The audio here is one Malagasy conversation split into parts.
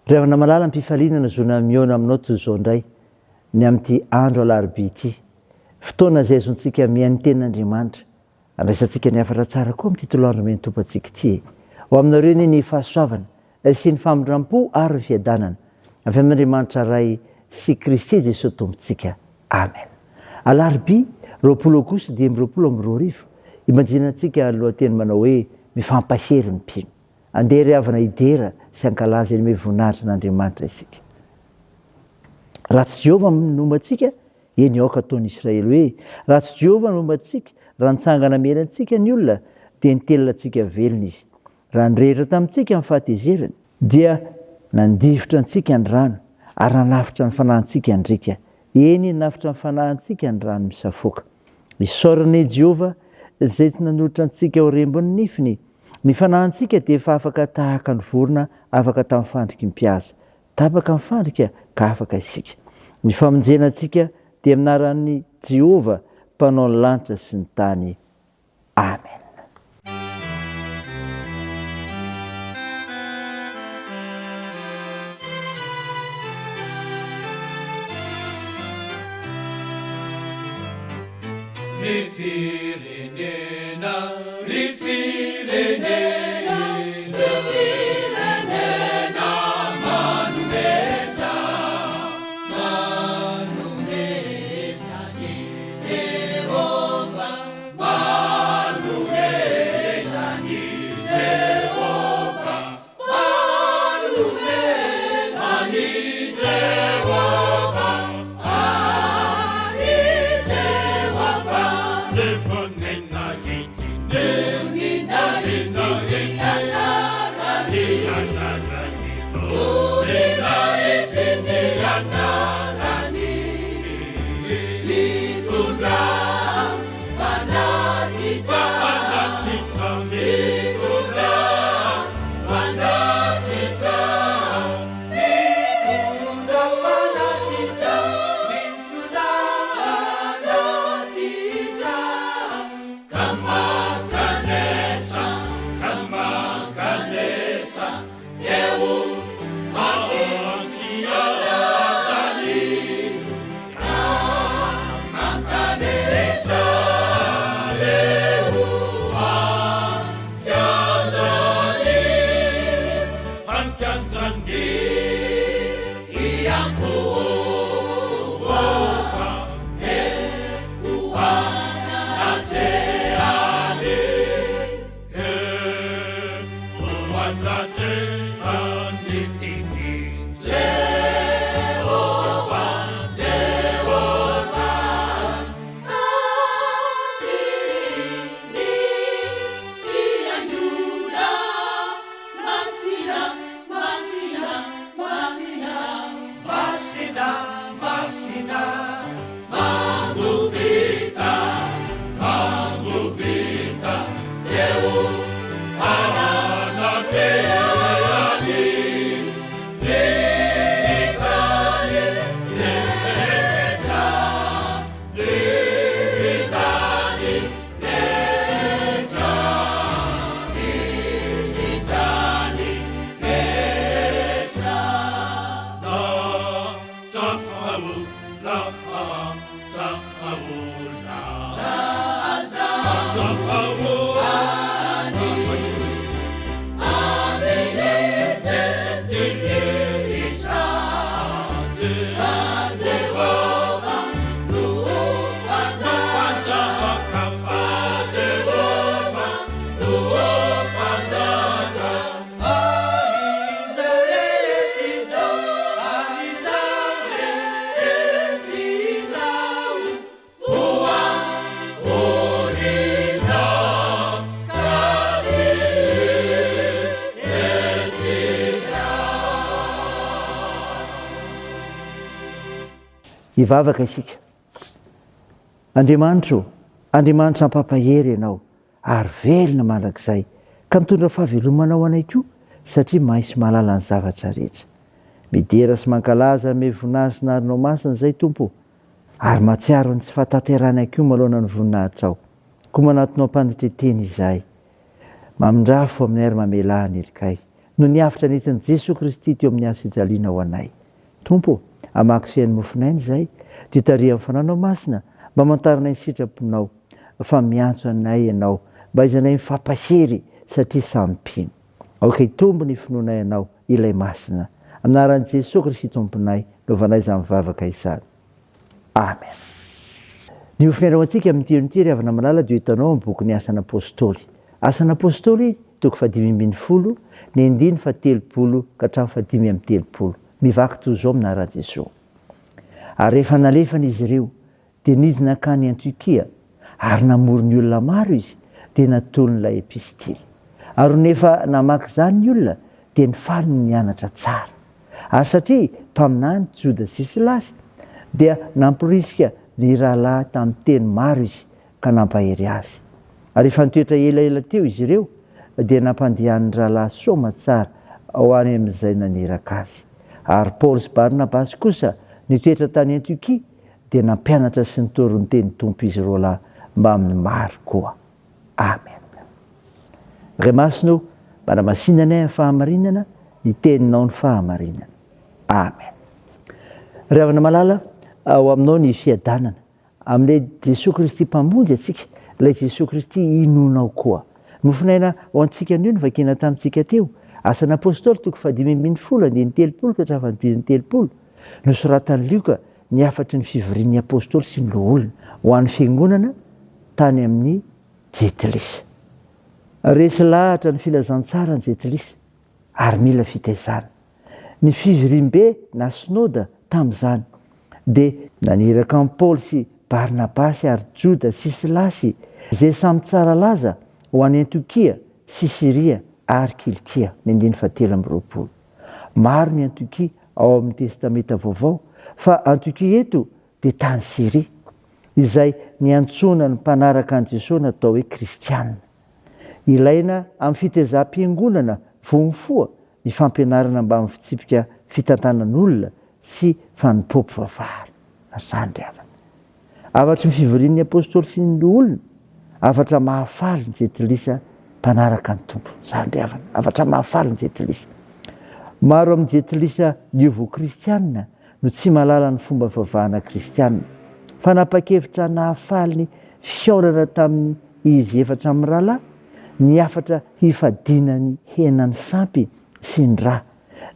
Ry havana malala am-pifaliana nazoana mihaona aminao toy izao indray ny amin'ity andro alarobia ity. Fotoana izay azontsika mihaino ny tenin'Andriamanitra. Andraisantsika ny hafatra tsara koa amin'ity toloandro omen'ny Tompo antsika ity e. Ho aminareo anie ny fahasoavana sy ny famindram-po ary ny fiadanana avy amin'Andriamanitra Ray sy Kristy Jesoa Tompontsika. Amen. Alarobia, 20 aogositra 2025, ibanjinantsika ny lohateny manao hoe Mifampahery ny mpino. Andeha ry havana hidera sy hankalaza hanome voninahitra an'Andriamanitra isika. Raha tsy Jehovah no momba antsika, eny aoka ataon'ny Israely hoe, raha tsy Jehovah no momba antsika, raha nitsangana hamely antsika ny olona, dia nitelina antsika velona izy. Raha nirehitra tamintsika ny fahatezerany, dia nandifotra antsika ny rano, ary nanafotra ny fanahintsika ny riaka, eny, nanafotra ny fanahintsika ny rano misafoaka. Isaorana i Jehovah, izay tsy nanolotra antsika ho rembin'ny nifiny. Ny fanahintsika dia efa afaka tahaka ny vorona afaka tamin'ny fandriky ny mpihaza. Tapaka ny fandrika ka afaka isika. Ny famonjena antsika dia amin'ny anaran'i Jehovah, Mpanao ny lanitra sy ny tany. Amen. Ry firenena, ry firenena, ry firenena manomeza, manomeza an'i Jehovah, manomeza an'i Jehovah, manomeza an'i Jehovah, an'i Jehovah. Ny voninahitry ny voninahitry ny anarany, anarany, voninahitry ny anarany, mitondra fanatitra, fanatitra, mitondra fanatitra, mitondra fanatitra, mitondra fanatitra, ka mankanesa, ka mankanesa eo an-kianjany. Ka mankanesa eo an-kianjany, an-kianjany hiankohofa eo anatrehany. Eo anatrehan'i Jehovah, Jehovah. Amin'ny fihainoana masina, masina, masina. Masina, masina, mangovita, mangovita eo anatrehan'ny ritany rehetra, ritany rehetra, ritany rehetra. Ary izao rehetra izao, ary izao rehetra izao, voa orina ka tsy hetsika. Hivavaka isika. Andriamanitra ô, Andriamanitra mpampahery Ianao, ary velona mandrakizay, ka mitondra fahavelomana ho anay koa, satria mahay sy mahalala ny zavatra rehetra. Midera sy mankalaza hanome voninahitra sy narinao masina izay, Tompo ô, ary mahatsiaro ny tsy fahatanterahanay koa manoloana ny voninahitrao. Koa manatona am-panetren-tena izahay. Mamindrafo aminay ary mamelà ny helikay. Noho ny avotra nentin'i Jesoa Kristy teo amin'ny hazo fijaliana ho anay. Tompo ô, hamaky sy haino mofon'aina izahay, dia tariho amin'ny Fananao Masina mba hamantaranay ny sitraponao, fa miantso anay Ianao mba haizanay mifampahery satria samy mpino. Aoka hitombo ny finoanay Anao, Ilay Masina. Amin'ny anaran'i Jesoa Kristy Tomponay no ovanay izany vavaka izany. Amen. Ny mofon'aina ho antsika amin'ity eo ity ry havana malala dia hitanao amin'ny bokin'ny Asan'Apostoly. Asan'Apostoly toko fahadimy ambin'ny folo, ny andininy faha-30 ka hatramin'ny faha-35. Mivaky toy izao amin'ny anaran'i Jesoa. Ary rehefa nalefany izy ireo, dia nidina hankany Antiokia, ary namory ny olona maro izy, dia natolony ilay epistily. Ary nony efa namaky izany ny olona, dia nifaly ny nianatra tsara. Ary satria mpaminany Joda sy Silasy, dia namporisika ny rahalahy tamin'ny teny maro izy ka nampahery azy. Ary rehefa nitoetra elaela teo izy ireo, dia nampandehanin'ny rahalahy soamatsara ho any amin'izay naniraka azy. Ary Paoly sy Barnabasy kosa nitoetra tany Antiokia, dia nampianatra sy nitory ny tenin'ny Tompo izy roalahy mbamin'ny maro koa. Amen. Ray Masina o, manamasina anay amin'ny fahamarinana, ny teninao ny fahamarinana. Amen. Ry havana malala, ao aminao ny fiadanana. Amin'ilay Jesoa Kristy Mpamonjy antsika, ilay Jesoa Kristy inoanao koa. Mofonaina ho antsika anio ny vakiana tamintsika teo. Asan'ny Apostoly toko fahadimy ambin'ny folo, andininy 30 ka hatramin'ny andininy 30. Nosoratan'i Lioka ny hafatry ny fivorian'ny Apostoly sy ny loholona ho an'ny Fiangonana tany amin'ny Jentilisa. Resy lahatra ny filazantsara ny Jentilisa ary mila fitaizana. Ny fivoriambe na synoda tamin'izany dia naniraka an'i Paoly sy Barnabasy ary Joda sy Silasy izay samy tsara laza ho any Antiokia sy Syria ary Kilikia, ny andininy fahatelo amby roapolo. Maro ny Antiokia ao amin'ny Testamenta Vaovao fa Antiokia eto dia tany Syria, izay niantsoana ny mpanaraka an'i Jesoa natao hoe Kristiana. Ilaina amin'ny fitezam-piangonana vao mifoha ny fampianarana mbamin'ny fitsipika fitantanan'olona sy fanompoam-pivavahana. Izany ry havana. Hafatry ny fivorian'ny Apostoly sy ny loholona, hafatra mahafaly ny jentilisa mpanaraka ny Tompo. Izany ry havana, hafatra mahafaly ny jentilisa. Maro amin'ny jentilisa niova ho kristiana no tsy mahalala ny fomba fivavahana kristiana. Fanapa-kevitra nahafaly ny fihaonana tamin'ny izy efatra mirahalahy ny hafatra hifadiana ny henan'ny sampy sy ny ra,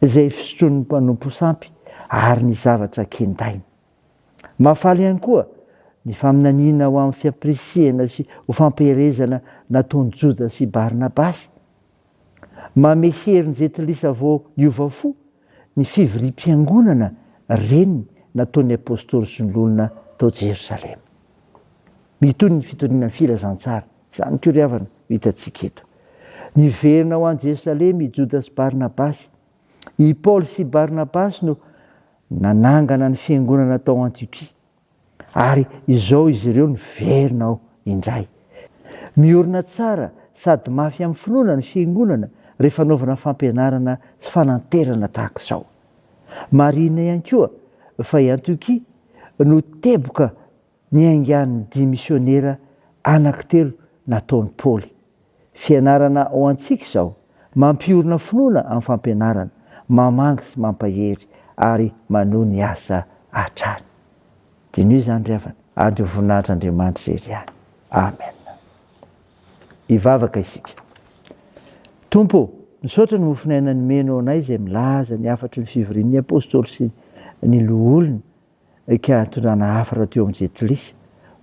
izay fisotroan'ny mpanompo sampy, ary ny zavatra kendaina. Mahafaly ihany koa ny faminaniana ho amin'ny fiampirisihana sy ho fampiherezana nataon'i Joda sy Barnabasy. Mamehy hery ny jentilisa vao niova fo ny fivoriam-piangonana reniny nataon'ny apostoly sy ny loholona tao Jerosalema. Mitohy ny fitoriana ny filazantsara. Izany koa ry havana no hitantsika eto. Niverina ho any Jerosalema i Joda sy Barnabasy. I Paoly sy Barnabasy no nanangana ny fiangonana tao Antiokia, ary izao izy ireo niverina ao indray. Miorina tsara sady mafy amin'ny finoana ny fiangonana rehefa anaovana fampianarana sy fananterana tahaka izao. Marihina ihany koa fa i Antiokia no teboka niaingan'ny dia misionera anankitelo nataon'i Paoly. Fianarana ho antsika izao, mampiorina finoana amin'ny fampianarana, mamangy sy mampahery ary manohy ny asa hatrany. Diniho izany ry havana, ary dia ho voninahitr'Andriamanitra irery ihany. Amen. Hivavaka isika. Tompo ô, misaotra ny mofon'aina nomenao anay izay milaza ny hafatry ny fivorian'ny Apostoly sy ny loholona ka nitondrana hafatra teo amin'ny Jentilisa,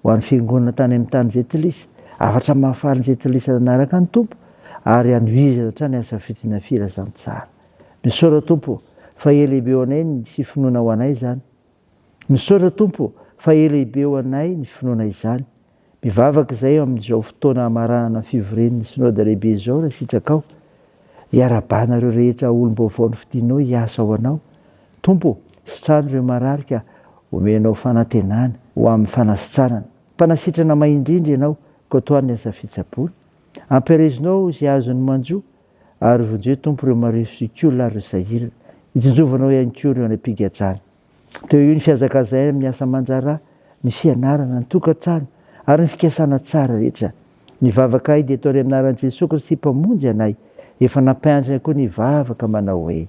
ho an'ny fiangonana tany amin'ny tany Jentilisa, hafatra mahafaly ny Jentilisa nanaraka ny Tompo, ary hanohizana hatrany asa fitoriana filazantsara. Misaotra Tompo ô, fa hery lehibe ho anay ny sy finoana ho anay izany. Misaotra Tompo ô, fa hery lehibe ho anay ny finoana izany. Mivavaka izahay amin'izao fotoana hamaranana ny fivorian'ny Synoda Lehibe izao raha sitrakao. Iarahabana ireo rehetra olom-baovao nofidinao hiasa ho Anao. Tompo ô, sitrano ireo marary ka omenao fanantenana ho amin'ny fanasitranana. Mpanasitrana mahay indrindra Ianao, koa tohano ny asa fitsaboana. Ampiherezinao izay azony manjo, ary vonjeo Tompo ireo marefo sy kola ary ireo sahirana. Itsinjovanao ihany koa ireo any am-pigadrana. Teo io ny fihazakazahana amin'ny asa aman-draharaha, ny fianarana, ny tokantrano, ary ny fikasana tsara rehetra. Ny vavakay dia ataonay amin'ny anaran'i Jesoa Kristy Mpamonjy anay, efa nampianatra koa ny hivavaka manao hoe,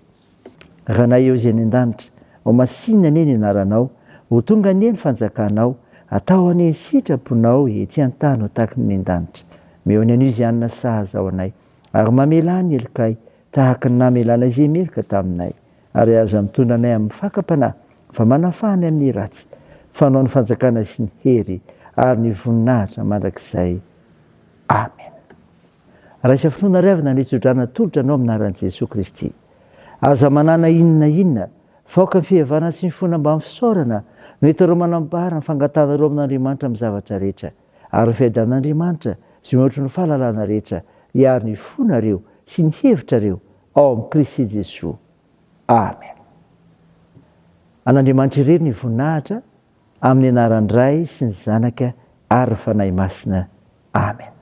Ranay eo izay any an-danitra, ho masinina anie ny anaranao, ho tonga anie ny fanjakanao, atao anie ny sitraponao ety an-tany ho tahaky ny any an-danitra. Omeo ny anio izay hanina sahaza ho anay, ary mamelà ny helokay, tahaka ny namelàna izay meloka taminay. Ary aza mitondra anay amin'ny fakam-panahy, fa manafaha anay amin'ny ratsy, fa Anao ny fanjakana sy ny hery ary ny voninahitra mandrakizay. Amen. Raisa finoana ry havana ny tsodrano atolotra anao amin'ny anaran'i Jesoa Kristy. Aza manana inona inona, fa aoka ny fihavanana sy ny finoana mbamin'ny fisaorana no entinareo manambara ny fangatahanareo amin'Andriamanitra amin'ny zavatra rehetra. Ary ny fiadanan'Andriamanitra, izay mihoatra ny fahalalana rehetra, hiaro ny fonareo sy ny hevitrareo ao amin'i Kristy Jesoa. Amen. An'Andriamanitra irery ny voninahitra, amin'ny anaran'ny Ray sy ny Zanaka ary ny Fanahy Masina. Amen.